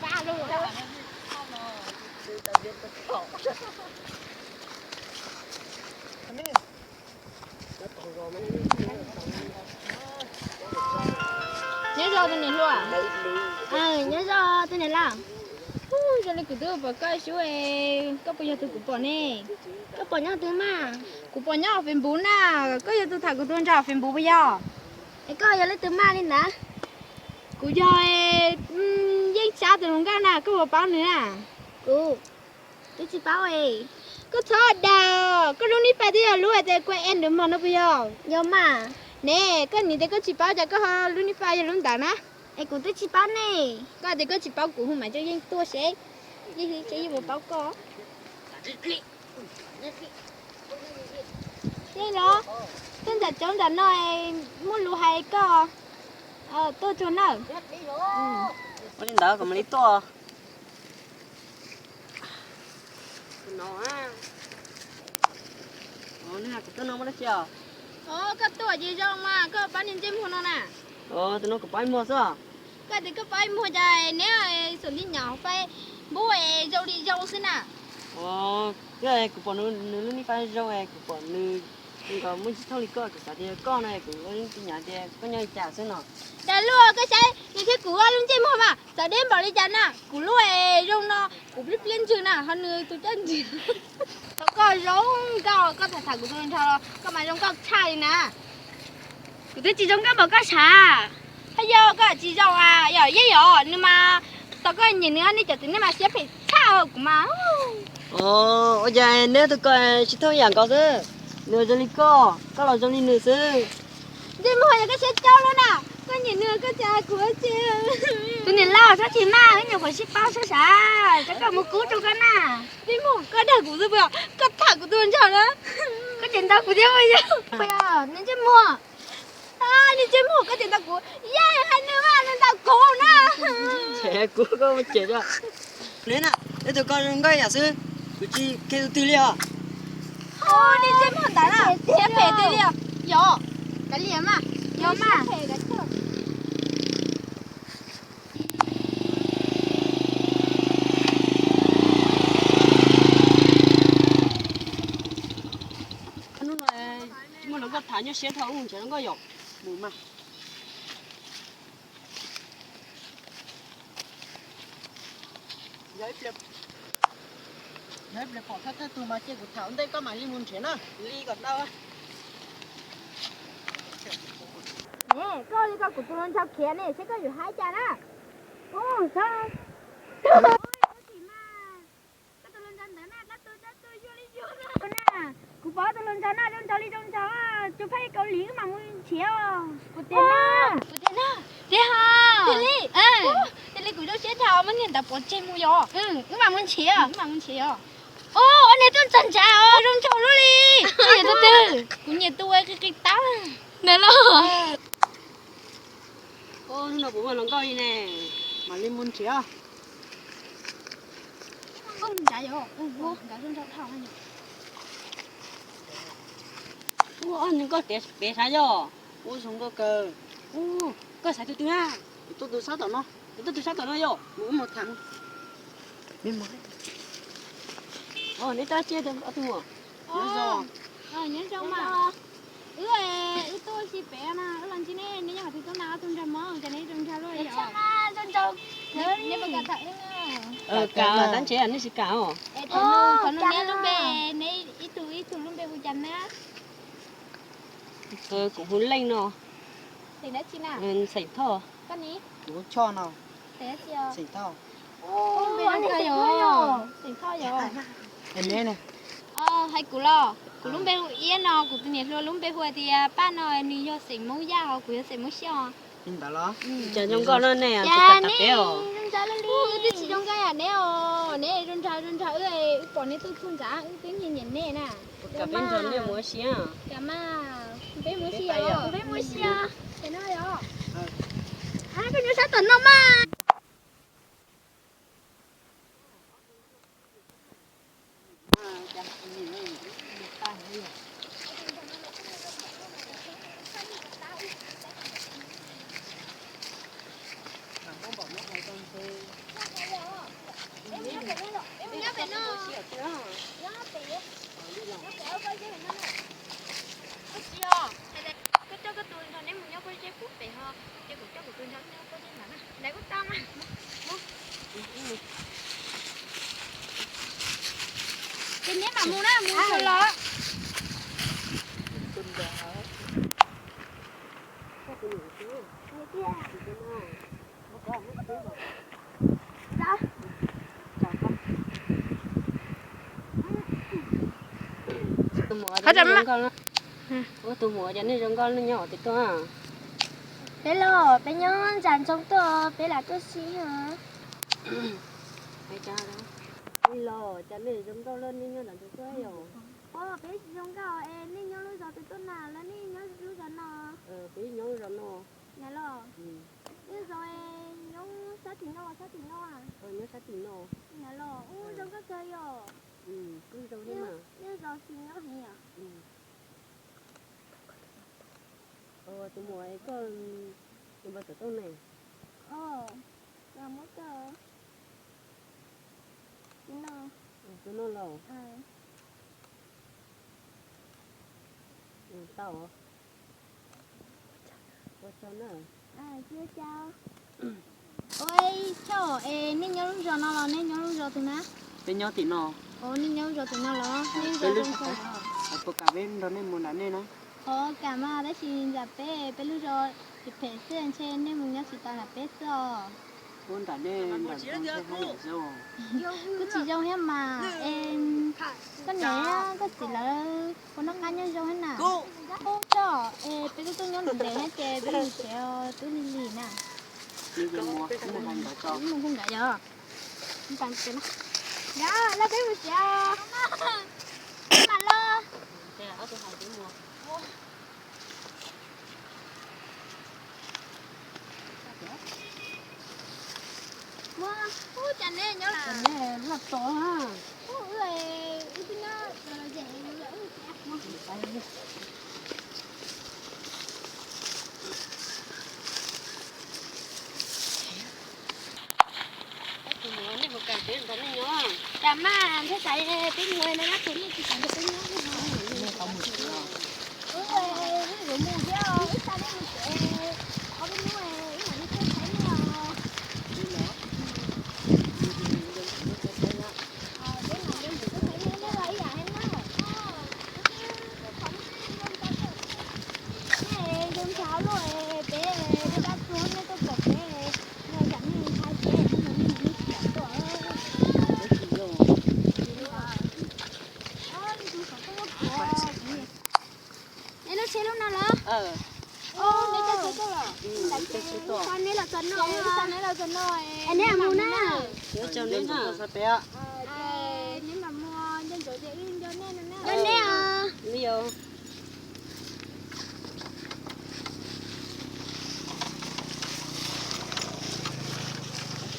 Nyob zoo tus niam hluas. Nyob zoo tus niam laus. Zoo li kuv twb pom koj sub, koj puas yog tus kuv pom ne? Koj pom nyob twg mas? Kuv pom nyob hauv Facebook na. Koj yog tus tham kuv tus ntsha hauv Facebook puas yog? Es koj yog leej twg mas li ntawd? Kuv yog Yeej Tsab tus hluas nkauj na, koj puas paub nws na? Kuv twb tsis paub. Koj txhob dag, koj lub nij fais twb yog lub hais tias kua e ntawd mog no puas yog? Yog mas. Ne, koj nim tias koj tsis paub cas koj ho lub nij fais yog lub ntawd na. Es kuv twb tsis paub ne. Koj tias koj tsis paub kuv hu mas coj Yeej tuaj seb, Yeej seb Yeej puas paub koj. Yeej los, tuaj nram cov nram no, muaj lus hais koj, tuaj tsuag nawb. Ua li ntawd kom mam li tuaj. Tus no, tus no muaj dab tsi os? Koj tuaj ces zoo mas koj pab niag ntsej muag no na. Tus no kuv pab ib muag xwb. Koj tias koj pab ib muag cas neb xum li nyom Facebook zoo li zoo xwb na. Kuv pom nws lub nij fais zoo, kuv pom nws nkaus muaj ntsis thooj li koj, kuv xav tias koj no, kuv ua ib tug nyam tias koj nyob li cas xwb no. Dag luaj, koj saib nws thiab kuv lub ntsej muag mas txawv deb npaum li cas na, kuv lub zoo no, kuv pliab pliab ntswg na, ho nws tus caj ntswg. Tau koj zoo nkauj, koj tham tham kuv tus hluas nraug los koj mas zoo nkauj tshaj li na. Kuv twb tsis zoo nkauj npaum koj sav. Haj yog koj tsis zoo, yog Yeej yom, nws mas tau koj nyiam nws, nej cov txiv neej mas siab phem tshaj kuv mas. Ua cas neb tus ko tsis thooj yam nkaus xwb, nws zoo li koj, koj los zoo li nws xwb. Ntsej muag yog koj siab caub lawm na, koj nyiam nws koj cas kuv tsis. Tus niam laus txhob chim maj, wb nyuam qhuav sib paub xwb sav, rau koj mus kub rau koj na. Ntsej muag koj dag kuv xwb puas yog? Koj tham kuv tus hluas nraug na. Koj cem ntau kuv thiab puas yog? Puas yog nws ntsej muag? Nws ntsej muag koj cem ntau kuv, yeej hais nws mas nws ntau kuv na. Kuv koj cem. Neb na, neb tus ko zoo nkauj yam xwb, kuv tsis khe tus twg li os. Neb ntsej muag ntawd na, siab phem tiag li os. Yog, kav liam mas, yog mas. Hnub no tsis muaj hluas nkauj tham nyuaj siab dhau, mus nrhiav hluas nkauj yom. Mus mas. Yog ib pliag pom thawj thawj tug mas cia kuv tham ua ntej koj mam li mus nrhiav na, li kom tau. Koj li koj kuv tus hluas nraug khiav ne, seb koj yuav hais cas na. Ub, txhob. Koj tus hluas nraug ntawd na, dab tuag dab tuag yuag li yuag na. Kuv pom tus hluas nraug na, zoo nraug li zoo nraug, tsuas pheej Kaus Lim wb mam mus nrhiav os. Kuv tiag na. Kuv tiag na. Tiag ha. Tiag li. Tiag li kuv zoo siab dhau muab niag ntawd pov tseg mus yom. Wb mam mus nrhiav. Wb mam mus nrhiav os. Ub, ua niag tub ntxhais ntxhais os, zoo nraug luaj li. Koj yog tus twg? Kuv nyiam tus qi qi taub ntawd los. Hnub no puas muaj hluas nkauj li ne, mam li mus nrhiav. Ub, nrhiav yom, nrhiav zoo nraug dhau. Ub, nws nkauj tiav pem sav yog. Ub, zoo nkauj kawg. Ub, koj xaiv tus twg na? Kuv tuaj tus sab tom no. Kuv tuaj tus sab tom no yog. Mus ub mus tham. Neb tab tsi ob tug mus? Nyob zoo mas. Wb, wb tuaj si pem na, wb los ntsib neb, neb nyob qhov twg tuaj na, ob tug nraug Hmoob, cas neb zoo nraug luaj li os. Neb puas kam tham wb na? Kam, tab ntshe nej tsis kam os. Es qhov no neb lub npe, neb ib tug ib tug lub npe hu cas na? Kuv hu Leej no. Xeem dab tsi na? Xeem Thoj. Koj ne? Kuv hu Choj no. Xeem dab tsi os? Xeem Thoj. Ub, npe zoo nkauj yom. Xeem Thoj yom. Hais kuv los, kuv lub npe hu Iab no, kuv tus niam hluas lub npe hu hais tias Paj no, nws yog xeem Hmoob Yaj ho kuv yog xeem Hmoob Xyooj. Li ntawd los? Cas zoo nkauj no ne, tus kam tas peb os. Wb twb tsis zoo nkauj yam neb os, neb zoo nraug zoo nraug, wb pom neb tuaj txhua ntxav wb twb nyiam nyiam neb na. Kam peb nrog neb mus ua si. Kam mas, peb mus ua si os. Peb mus ua si os. Koj nyob sab tom no mas. Mus na, mus los. Tus muam, tus muam, cov nej zoo nkauj los nyob qhov twg tuaj? Peb los peb nyob nram nroog tuaj, peb lam tuaj si. Los cov nej zoo nkauj los nej nyob nram nroog tuaj yom? Peb tsis zoo nkauj es nej nyob lub zos twg tuaj na, los nej nyob lub zos no? Peb nyob lub zos no. Na los, nej zos nyob sab tim no, sab tim no? Nyob sab tim no. Na los, ub zoo nkauj kawg yom. Kuj zoo thiab mas. Nej zos tsis nyob heev yom? Tus muam, koj npawb tawm tuaj ne? Tus no los? Tau. Ua tsaug na. Ua tsaug. Es nej nyob lub zos no los nej nyob lub zos twg na? Peb nyob tim no. Nej nyob lub zos tim no los? Puas kam peb nrog nej mus nram nej na? Qhov kam mas, tab sis nram peb, peb lub zos tsis phem xwb, ntshe nej mus nyob tsis tau nram peb xwb os. Kuj tsis zoo thiab mas. Es koj niam koj txiv lawv puas noj qab nyob zoo thiab na? Ub, tso, es peb kuj tuaj nyob ntev ntev thiab ces peb mus tsev twb lig lig na. Mus kuj nkaus yog. Nrog peb mus tsev os. Mam los. Muaj, ub, cas nej nyob loj tod. Tus muam, nej puas kam peb nrog nej nyob? Kam mas, ntshe xav peb mus no na, ces nej tsis kam nrog peb nyob. Wb yuav mus thiab, wb xa nej mus tsev ob peb hnub, wb mam li tuaj saib nej os. Peb mam li tuaj saib nej, nej los ib yam thiab na. Nej zoo ntshaw luaj, peb dab tuag nej tuaj pom peb, no yam nej ntshai peb, nej mam li tsis kam tuaj. Nej lub tsheb lub no los? Neb coj tsheb tuaj los? Xa neb los txog no, xa neb los txog no. Neb mam mus na. Neb mam mus, nco ntsoov ces wb nco nej no na. Nco neb os.